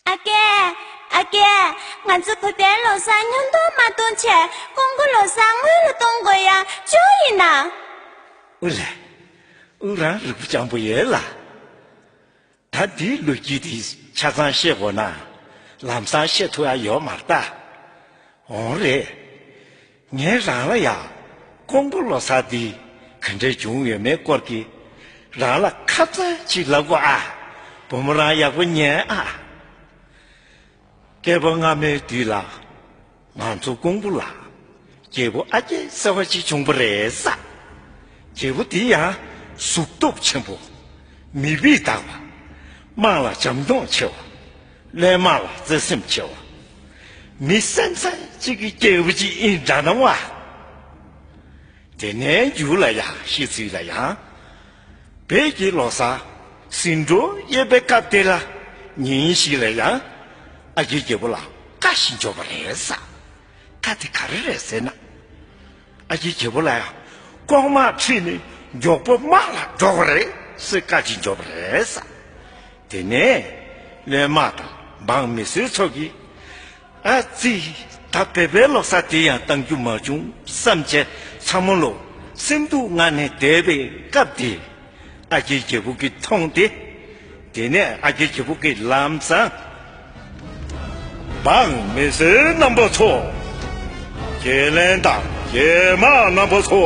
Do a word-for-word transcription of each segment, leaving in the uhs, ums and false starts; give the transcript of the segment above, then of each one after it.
ཨ་ཀེ། ཨ་ཀེ། ང་ཚོ་བོད་པའི་ལོ་གསར་ཉིན་ཐོ་མ་གཏོང་བྱས་ཀོང་པོ་ལོ་གསར་སྔོན་ལ་གཏོང་དགོས་ཡ་ཅོ་ཡིན་ན། ཨུ་ལེ། ཨུ་རང་རིག་པ་སྤྱང་པོ་ཡོད་ལ། ད་འདིའི་ལོ་རྒྱུས་དེ་ཆ་ཚང་ཤེས་དགོས་ན་ལམ་སང་ཤེས་ཐུབ་ཡ་ཡོད་མ་རེད་ད། འོང་རེད། ངས་རང་ལ་ཡ་ཀོང་པོ་ལོ་གསར་འདི་ག་འདྲས་བྱུང་ཡོད་མེད་སྐོར་གྱི་རང་ལ་ཁ་ཚ་ཅིག་ལབ་དགོས་ཨ། བུ་མོ་རང་ཡག་པོ་ཉན་ཨ། སྐྱེས་པ་སྔ་མའི་དུས་ལ་ང་ཚོ་ཀོང་པོ་ལ་རྒྱལ་པོ་ཨ་རྒྱལ་ཟེར་བ་ཅིག་བྱུང་བ་རེད་ས། རྒྱལ་པོ་འདི་ཡང་གཟུགས་སྟོབས་ཆེན་པོ། མི་བུས་དག་པ། དམངས་ལ་བྱམས་སྐྱོང་ཆེ་བ། སློབ་མ་ལ་བརྩེ་སེམས་ཆེ་བ། མི་སེམས་ཙམ་གཅིག་གི་སྐྱེས་བུ་གཅིག་ཡིན་འདྲ་སྣང་བ། དེ་ནས་མཇུག་ལ་ཡང་ཤི་ཚུལ་ལ་ཡང་། བོད་ཀྱི་ལོ་གསར་ཟིང་འགྲོ་གཡོས་པའི་སྐབས་དེ་ལ་ཉིན་ཞིག་ལ་ཡང་ཨ་རྒྱའི་རྒྱལ་པོ་ལ་བཀའ་ཞིག་འབྱོར་བ་རེད་ས། བཀའ་དེ་ག་རེ་རེད་ཟེར་ན། ཨ་རྒྱའི་རྒྱལ་པོ་ལ་ཡང་ལྐོག་མ་ཁྲིད་ནས་མགྱོགས་པོ་དམག་ལ་འགྲོ་དགོས་རེད་ཟེར་བཀའ་ཅིག་འབྱོར་བ་རེད་ས། དེ་ནས་སློབ་མ་དང་འབངས་མི་སེར་ཚོ་གིས། ཨ་ཙི། ད་བོད་པའི་ལོ་གསར་དེ་ཡང་གཏང་རྒྱུ་མ་བྱུང་བསམ་བྱས་ཚང་མ་ལོ་སེམས་སྡུག་ངང་ནས་བསྡད་པའི་སྐབས་དེ། ཨ་རྒྱའི་རྒྱལ་པོ་གིས་མཐོང་སྟེ། དེ་ནས་ཨ་རྒྱའི་རྒྱལ་པོ་གིས་ལམ་སང་། འབངས་མི་སེར་རྣམ་པ་ཚོ། རྒྱལ་བློན་དང་རྒྱལ་དམངས་རྣམ་པ་ཚོ།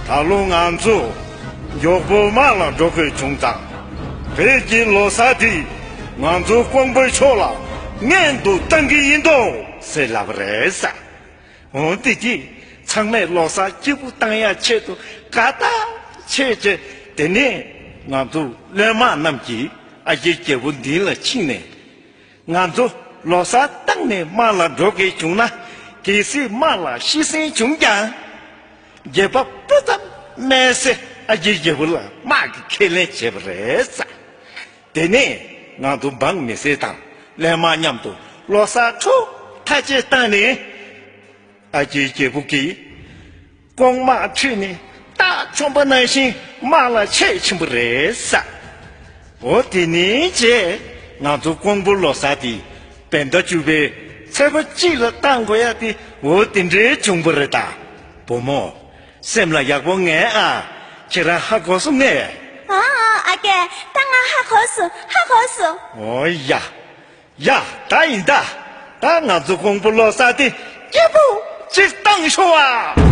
ད་ལོ་ང་ཚོ་མགྱོགས་པོ་དམག་ལ་འགྲོ་དགོས་བྱུང་ཙང་། བོད་ཀྱི་ལོ་གསར་དེ་ང་ཚོ་ཀོང་པོའི་ཕྱོགས་ལ་སྔོན་དུ་གཏང་གི་ཡིན་དོ་ཟེར་ལབ་པ་རེད་ས། འོན་ཏེ་དེ་ཚང་མས་ལོ་གསར་སྐྱིད་པོ་བཏང་ཡ་ཆེད་དུ་དགའ་ཐག་ཆོད་བྱས། དེ་ནས་ང་ཚོ་སློབ་མ་རྣམས་ཀྱིས་ཨ་རྒྱའི་རྒྱལ་པོ་མདུན་ལ་ཕྱིན་ནས། ང་ཚོ་ལོ་གསར་བཏང་ནས་དམག་ལ་འགྲོ་དགོས་བྱུང་ན། གལ་སྲིད་དམག་ལ་ཤི་གསོན་བྱུང་ཀྱང་། རྒྱལ་པོ་སྤུ་ཙམ་མེད་སའི་ཨ་རྒྱའི་རྒྱལ་པོ་ལ་དམག་གིས་ཁས་ལེན་བྱས་པ་རེད་ས། དེ་ནས་ང་ཚོ་འབངས་མི་སེར་དང་སློབ་མ་མཉམ་དུ་ལོ་གསར་འཁྲུག་ཐག་ཆོད་བཏང་ནས། ཨ་རྒྱའི་རྒྱལ་པོ་གིས་ལྐོག་མ་ཁྲིད་ནས་སྟག་མཆོངས་པ་ནང་བཞིན་དམག་ལ་ཆས་ཕྱིན་པ་རེད་ས། འོ་དེ་ནས་བྱས་ང་ཚོ་ཀོང་པོ་ལོ་གསར་དེ་བོད་ཟླ་བཅུ་པའི་ཚེས་པ་གཅིག་ལ་བཏང་དགོས་ཡ་དེ་འོ་དེ་འདྲའི་བྱུང་བ་རེད་ད། བུ་མོ། སེམས་ལ་ཡག་པོ་ངེས་ཨ། ཁྱེད་རང་ཧ་གོ་སོང་ངས། ཨ་ཨ་ཨ་ཀེ། ད་ང་ཧ་གོ་སོང་ཧ་གོ་སོང་། འོ་ཡ། ཡ། ད་ཡིན་ད། ད་ང་ཚོ་ཀོང་པོ་ལོ་གསར་དེ་སྐྱིད་པོ་ཅིག་བཏང་ཤོག་ཨ།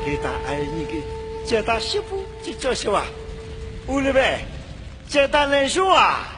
ཁྱེད་དང་ཨ་ཡེ་གཉིས་ཀྱིས་དཔྱད་བརྟག་ཞིབ་པོ་ཅིག་ཅོ་ཤེས་བ། ཨུ་ལི་བས། དཔྱད་བརྟག་ལེན་ཤོག་ཨ།